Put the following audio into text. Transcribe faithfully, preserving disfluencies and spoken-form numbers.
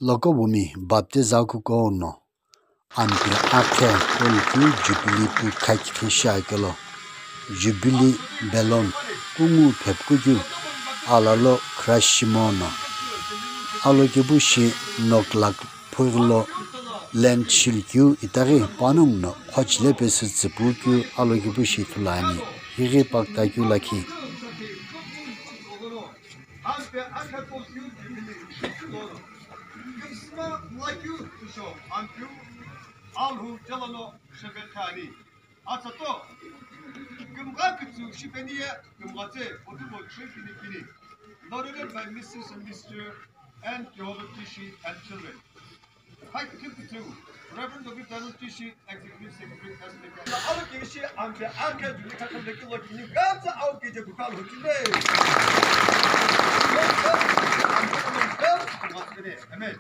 Lokobumi baptiza kuko no ampe akhe tolkeu Jubilee tu khakhi shiakelo, Jubilee balloon kungu phepkukeu alalo crush shimono alokepu shi noklak phughulo land shilkeu itaghi panongu no khochile pesü tsüpukeu alokepu shi ithulu ani. Highi paktakeu lakhi. Ampe akhe tolkeu Jubilee shiakelo, kümsüma lakeu tüsho ampeu Alhou chelano shephe khani. Atsato, kümgha kütsü shipeni ye kümgha tse potubo shepini pini. Loaded by Missus and Mister and Jehovah Tishi and children. Hi, Reverend Doctor Daniel Tishi, Executive Secretary, S P K. Alo kemishi ampe akhe Jubilee khakhan de kilo kini ganza au keje bukal hutile. Amen.